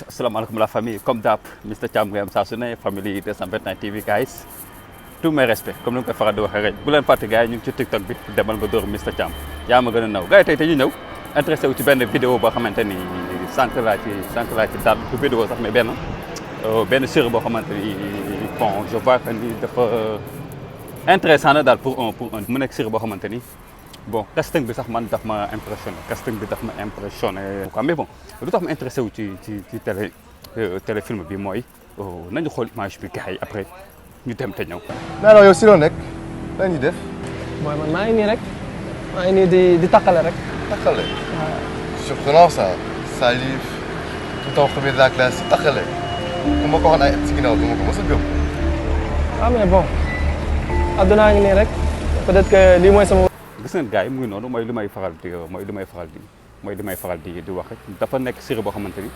Assalamualaikum la famille, comme d'hab, Mr. Thiam ngay am saa su ne famille 229 TV guys tous mes respects comme ni ma koy faral di waxee rek bu leen fàtte gars yi ñu ngi ci TikTok bi demal nga dóor Mr. Thiam yaa ma gën a naw gars yi tey ñu ñëw intéressé wu ci benn vidéo boo xamante ni sànq laa ci daal du vidéo sax mais benn série boo xamante ni bon je vois que ni dafa intéressant na daal pour un mu nekk série boo xamante ni bon casting bi sax man daf ma impressionné quoi mais bon lu tax ma intéressé wu ci téléfilm bi mooy nañu xool image bi gars yi après ñu dem te ñëw. mais alors yow si loo nekk lan ñuy def. mooy man maa ngi nii rek maa ngi nii di takkale rek. takkale. surprenant ça Salif tout en premier de la classe takkale. ku ma ko waxoon ay at si ginnaaw du ma ko mos a gëm. ah mais bon addunaa ngi nii rek peut-être que lii mooy sama. gis ngeen gars yi mu ngi noonu mooy li may faral di wax rek dafa nekk série boo xamante ni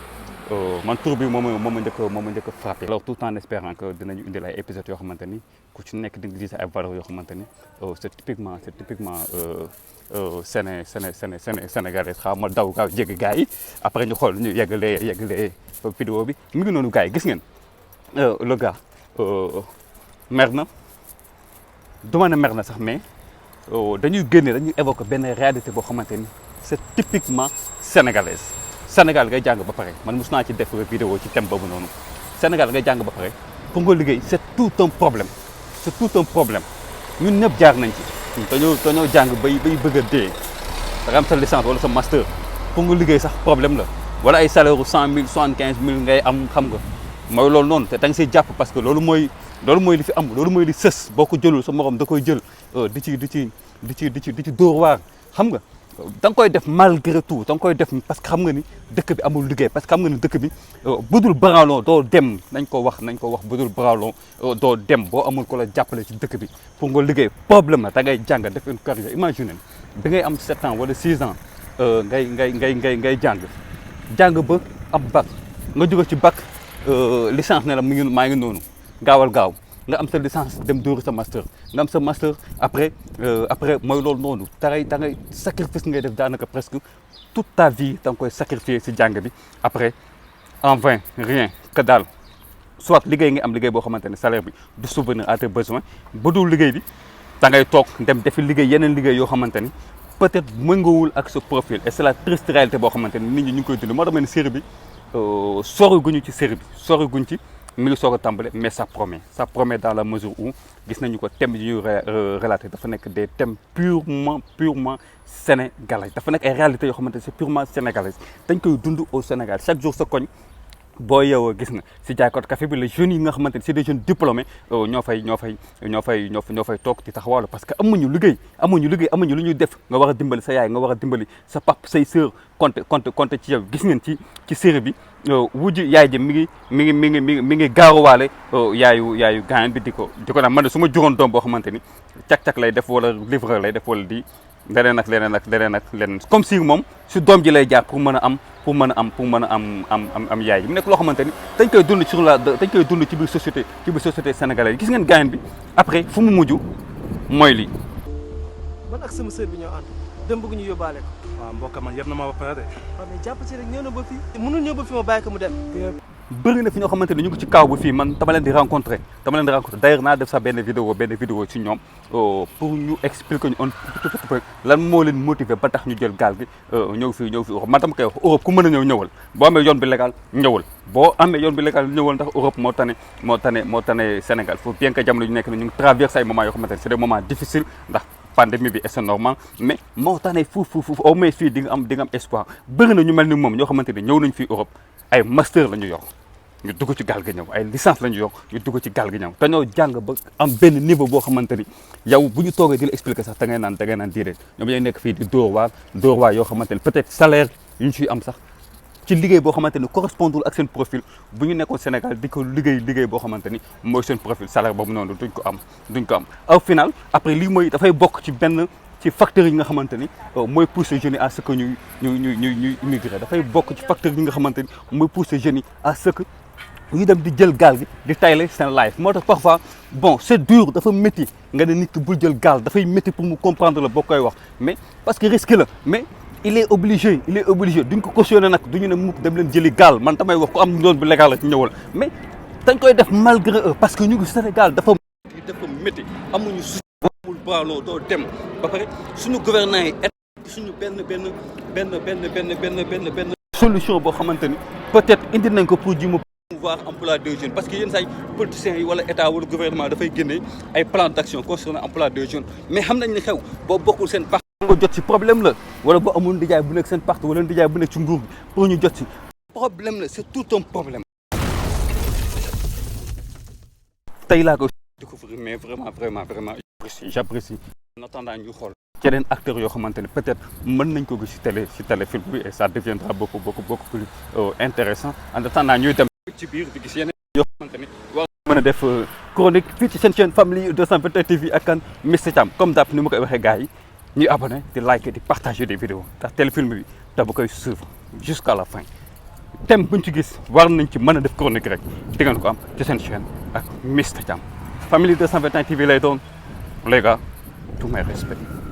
man tur bi moom ma njëkk a frappé. alors tout en espérant que dinañu indil ay épisodes yoo xamante ni ku ci nekk di nga gis ay valeurs yoo xamante ni c'est typiquement sénégalais xaw ma daw gaaw jéggi gars yi après ñu xool ñu yeggalee vidéo bi mu ngi noonu gars yi gis ngeen le gars mer na du ma ne mer na sax mais. dañuy évoquer benn réalité boo xamante ni c'est typiquement sénégalaise Sénégal ngay jàng ba pare man mos naa ci def vidéo ci thème boobu noonu Sénégal ngay jàng ba pare pour nga liggéey c'est tout un problème ñun ñëpp jaar nañ ci dañoo jàng bay bëgg a dee par exemple sa licence wala sa master pour nga liggéey sax problème la wala ay salaire u 100 000 75 000 ngay am xam nga mooy loolu noonu te da nga siy jàpp parce que loolu mooy li fi am loolu mooy li sës boo ko jëlul sa morom da koy jël di ci dóor waar xam nga da nga koy def malgré tout da nga koy def parce que xam nga ni dëkk bi amul liggéey parce que xam nga ni dëkk bi budul branlon doo dem nañ ko wax budul branlon doo dem boo amul ko la jàppale ci dëkk bi pour nga liggéey problème la da ngay jàng def une carrière imagine bi ngay am 7 ans wala 6 ans ngay jàng ba am bac nga jóge ci bac licence ne la maa ngi noonu gaaw nga am sa licence dem dóoru sa master nga am sa master après mooy loolu noonu da ngay sacrifice ngay def daanaka presque toute ta vie da nga koy sacrifier si jàng bi après en vain rien que daal soit liggéey nga am liggéey boo xamante ne salaire bi du subvenir à tes besoins bu dul liggéey bi da ngay toog dem defi liggéey yeneen liggéey yoo xamante ni peut-être mëngoowul ak sa profil et c'est la triste réalité boo xamante ni nit ñi ñu ngi koy dund moo tax ne série bi sori guñ ci mi ngi soog a tàmbale mais ça promet dans la mesure où gis nañu ko thème yi ñuy relaté dafa nekk des thèmes purement sénégalais dafa nekk ay réalités yoo xamante ne c'est purement sénégalais dañ koy dund au Sénégal chaque jour sa koñ boo yeewoo gis nga si jaaykat café bi les jeunes yi nga xamante ne c'est des jeunes diplômés ñoo fay toog di taxawaalu parce que amuñu liggéey lu ñuy def nga war a dimbali sa yaay nga war a dimbali sa pap say sœur compte ci yow gis ngeen ci série bi wujj yaay ji mi ngi gaaruwaale yaayu gaañan bi di ko naan man de su ma juróon doom boo xamante ni cak-cak lay def wala livreur lay def wala di leneen comme si moom si doom ji lay jaar pour mën a am yaay ji mu nekk loo xamante ni dañ koy dund ci biir société sénégalaise gis ngeen gaañan bi après fu mu mujj mooy lii. man ak sama sœur bi ñoo ànd dem bëgg ñu yóbbaale ko. waaw mbokk man yëpp na ma ba pare de. waaw mais jàpp ci rek ñëw na ba fii. mënul ñëw ba fii ma bàyyi ko mu dem. bëri na fi ñoo xamante ne ñu ngi ci kaw bu fii man dama leen di rencontrer d'ailleurs naa def sax benn vidéo ci ñoom pour ñu expliquer ñu un tout petit peu lan moo leen motiver ba tax ñu jël gaal gi ñëw fii Europe man dama koy wax Europe ku mën a ñëwal boo amee yoon bi légal ñëwal ndax Europe moo tane Sénégal faut bien que jamono ñu nekk ne ñu ngi traverser ay moments yoo xamante ne c'est des moments difficiles ndax pandémie bi c'est normal mais moo tane fuuf au moins fii di nga am espoir bëri na ñu mel ni moom ñoo xamante ne ñëw nañ fii Europe ay master la ñu yor ñu dugg ci gaal gi ñëw ay licence la ñu yor ñu dugg ci gaal gi ñëw te ñoo jàng ba am benn niveau boo xamante ni yow bu ñu toogee di la expliquer sax da ngay naan déedéet ñoom ñooy nekk fii di dóor waar yoo xamante ni peut-être salaire yu ñu ciy am sax ci liggéey boo xamante ni correspondul ak seen profil bu ñu nekkoon Sénégal di ko liggéey boo xamante ni mooy seen profil salaire boobu noonu duñ ko am au final après lii mooy dafay bokk ci facteurs yi nga xamante ni mooy pousser jeunes yi à ce que ñuy immigrer dafay bokk ci facteurs yi nga xamante ni mooy pousser jeunes yi à ce que ñu dem di jël gaal gi di tayle seen life moo tax parfois bon c'est dur dafa métti nga ne nit ki bul jël gaal dafay métti pour mu comprendre la boo koy wax mais parce que risque la mais il est obligé duñ ko cautionné nag duñu ne mukk dem leen jëli gaal man tamay wax ko am yoon bu légal la ci ñëwal mais dañ koy def malgré eux parce que ñu ngi Sénégal dafa métti amuñu su amul baaloo doo dem ba pare suñu gouvernement yi suñu benn solution boo xamante ni peut-être indi nañ ko pour ji ma promouvoir emploi des jeunes parce que yenn saa yi politiciens yi wala état wala gouvernement dafay génne ay plan d'action concernant emploi des jeunes mais xam nañ ne xew boo bokkul seen parti nga jot ci problème la wala boo amul ndijaay bu nekk seen parti wala ndijaay bu nekk ci nguur bi pour ñu jot ci problème la c'est tout un problème tey laa ko découvrir mais vraiment j'apprécie en attendant ñu xool yeneen acteurs yoo xamante ne peut-être mën nañ ko gis ci téléfilm bi et ça deviendra beaucoup plus intéressant en attendant ñuy dem ci biir di gis yeneen yoo xamante ni war mën a def chronique fii ci seen chaîne Family 221 TV ak kan Mister Thiam comme d'hab ni ma koy waxee gars yi ñuy abonné di liker di partager des vidéos ndax téléfilm bi da ba koy suivre jusqu'à la fin thème buñ ci gis war nañ ci mën a def chronique rek di ngeen ko am ci seen chaîne ak Mister Thiam Family 221 TV lay doon les gars tous mes respects